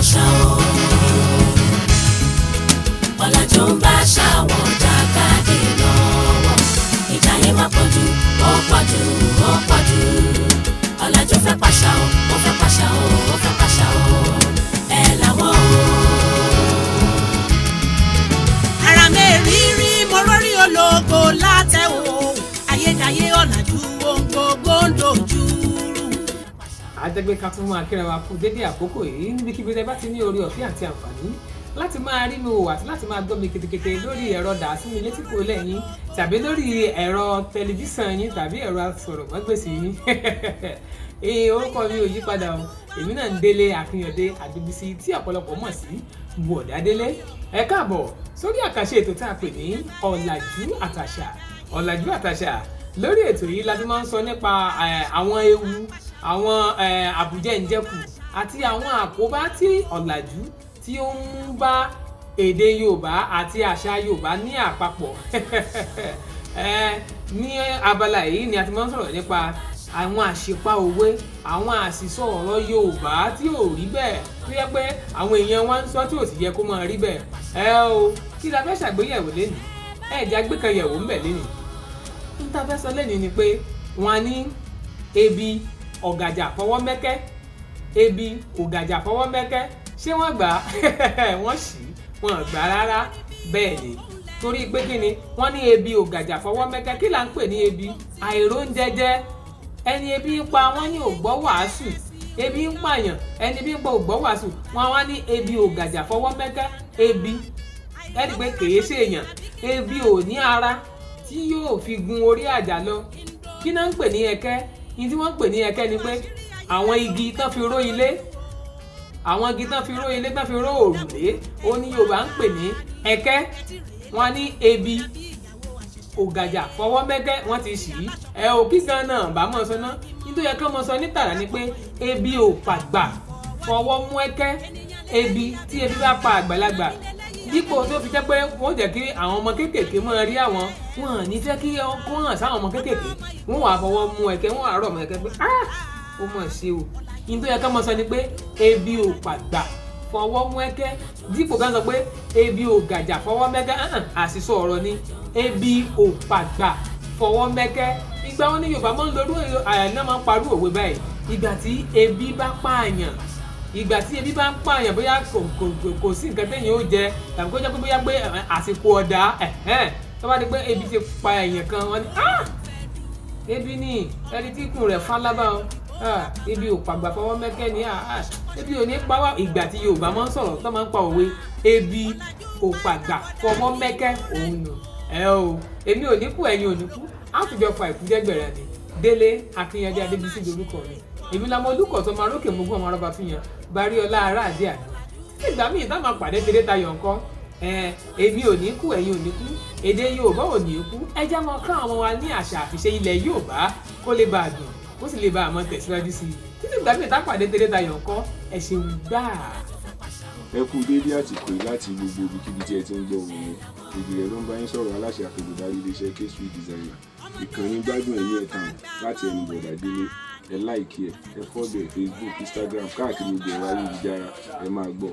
pàṣà o. Ọ̀làjú ń bá àṣà wọn jàkadì lọ́wọ́. Ìjà yẹn má pọ̀jù, ó pọ̀jù, ó pọ̀jù. Ọ̀làjú fẹ́ pàṣà o, ó fẹ́ pàṣà o, ó fẹ́ pàṣà o. Ẹ làwọn o. Ara mẹ́rìírí mo rórí ológo látẹ̀wò ayédáyé ọ̀làjú ohun gbogbo ń dojú rú. Àjẹgbẹ́ ká tún máa kíra wa kú dédé àkókò yìí níbikíbi tẹ́ bá ti ní orí ọ̀fẹ́ àti àǹfààní láti máa rí mi wò àti láti máa gbọ́ mi ketekete lórí ẹ̀rọ dàásí mi létí kò lẹ́yìn tàbí lórí ẹ̀rọ tẹlifíṣàn yín tàbí ẹ̀rọ asọ̀rọ̀mágbèsì yín. Ee, orúkọ mi ò yí padà o. Èmi náà ń Délé Akínyọ̀dé Adébísí tí ọ̀pọ̀lọpọ̀ mọ̀ sí Bọ̀dá Délé. Ẹ káàbọ̀ sórí àkàṣe ètò tá a pè ní Ọ̀làjú àtàṣà. Ọ̀làjú àtàṣà, lórí ètò yìí la ti máa ń sọ nípa àwọn ewu, àwọn àbùjẹ́ǹjẹkù àti àwọn àkóbá tí ọ̀làjú tí ó ń mú bá èdè Yorùbá àti àṣà Yorùbá ní àpapọ̀. Ní abala yìí ni a ti máa ń sọ̀rọ̀ nípa àwọn àṣìpa òwe, àwọn àṣìsọ ọ̀rọ̀ Yorùbá tí ò rí bẹ́ẹ̀, tó yẹ pé àwọn èèyàn wa ń sọ tí ò sì yẹ kó máa rí bẹ́ẹ̀. Ẹ o, kí la fẹ́ ṣàgbéyẹ̀wò lénìí? Ẹ jẹ́ àgbékanyẹ̀wò ńbẹ̀ lénìí. N ta fẹ́ sọ lénìí ni pé wọ́n á ní ebi ọ̀gàjà fọwọ́ mẹ́kẹ́, ebi ògàjà fọwọ́ mẹ́kẹ́. Ṣé wọ́n gbà á? Wọ́n sì wọ́n gbà á rárá. Bẹ́ẹ̀ ni, torí pé kí ni wọ́n ní ebi ògàjà fọwọ́ mẹ́kẹ́? Kí là ń pè ní ebi? Àìróúnjẹjẹ. Ẹni ebi ń pa, wọ́n ní ò gbọ́ wàásù. Ebi ń pààyàn, ẹni bí ń pa ò gbọ́ wàásù. Wọ́n wá ní ebi ògàjà fọwọ́ mẹ́kẹ́. Ebi ẹni pé kèé ṣe èèyàn, ebi ò ní ara tí yóò fi gun orí àjà lọ. Kí náà ń pè ní ẹ̀kẹ́? Ní tí wọ́n ń pè ní ẹ̀kẹ́ ni pé àwọn igi tán fi ró ilé, àwọn igi tán fi ró ilé, tán fi ró òrùlé, ó ní Yorùbá ń pè ní ẹ̀kẹ́. Wọ́n ní ebi ògàjà fọwọ́ mẹ́kẹ́, wọ́n ti ṣì í. Ẹ ò kí gan náà bá mọ̀ sọ náà. Nítorí ẹ̀kẹ́ mọ̀ sọ ní tààrà ni pé ebi ò pàgbà fọwọ́ mú ẹ̀kẹ́. Ebi tí ebi bá pa àgbàlagbà, dípò tó fi jẹ́ pé wọ́n jẹ́ kí àwọn ọmọ kéékèèké máa rí àwọn, wọn ò ní fẹ́ kí kó hàn sáwọn ọmọ kéékèèké, wọ́n wàá fọwọ́ mú ẹ̀kẹ́, wọ́n wàá rọ̀ mọ́ ẹ̀kẹ́ pé ah, ó mọ̀ ṣe o. Nítorí ẹ̀kẹ́ mọ̀ sọ ni pé ebi ò pàgbà fọwọ́ mú ẹ̀kẹ́, dípò ká sọ pé ebi ò gàjà fọwọ́ mẹ́kẹ́. Àṣìṣọ ọ̀rọ̀ ni. Ebi ò pàgbà fọwọ́ mẹ́kẹ́. Ìgbà wọn ní Yorùbá máa ń lorú àyà náà, máa ń parú òwe báyìí? Ìgbà tí ebi bá pààyàn, ìgbà tí ebi bá ń pààyàn, bóyá kò sí nǹkan téèyàn ó jẹ, tàbí kó jẹ́ pé bóyá pé àsìkò ọ̀dà, tó bá di pé ebi ti pa èèyàn kan, wọ́n ní ah, ebi ni ẹni tí ikùn rẹ̀ fálábà o. Ebi ò pàgbà fọwọ́ mẹ́kẹ́ ni, ebi ò ní pa wá. Ìgbà tí Yorùbá máa ń sọ̀rọ̀ tó máa ń pa òwe ebi ò pàgbà fọwọ́ mẹ́kẹ́ òun nù. Ẹ o, èmi ò ní kú, ẹ̀yin ò ní kú, á fi jọ fa ìkújẹ́gbẹ̀rẹ̀ ni. Délé Akínyẹdé Adébísí lorúkọ mi. Èmi lọmọ olùkọ́ tó máa rókè mógún ọmọ arọ́bà fìyàn Baríọlá aráàdí àná. Títí ìgbà míì tá máa pàdé tèrè tayọ̀ ńkọ́, èmi ò ní kú, ẹ̀yin ò ní kú, èdè Yorùbá ò ní kú. Ẹ jẹ́ mọ ká àwọn wa ní àṣà àfiṣe ilẹ̀ Yorùbá kó lè bá a dùn, kó sì lè bá a mọ tẹ̀síwájú sí i. Títí ìgbà míì tá pàdé tèrè tayọ̀ ńkọ́, ẹ ṣeun gbáà. Ẹ kú déédé àsìkò yìí láti gbogbo ibikíbi tí ẹ ti ń gbọ́ ohùn mi. Ìbílẹ̀ ló ń bá yín sọ̀rọ̀, aláṣẹ àtolùdarí iléeṣẹ́ K-Sweet Designer. Ìkànnì Gbádùn Ẹ̀yìn Ẹ̀tàn láti ẹnu Bọ̀dá Délé. Ẹ like ẹ, ẹ follow ẹ, Facebook, Instagram, káàkiri gbogbo ẹ̀rọ ayélujára, ẹ máa gbọ́.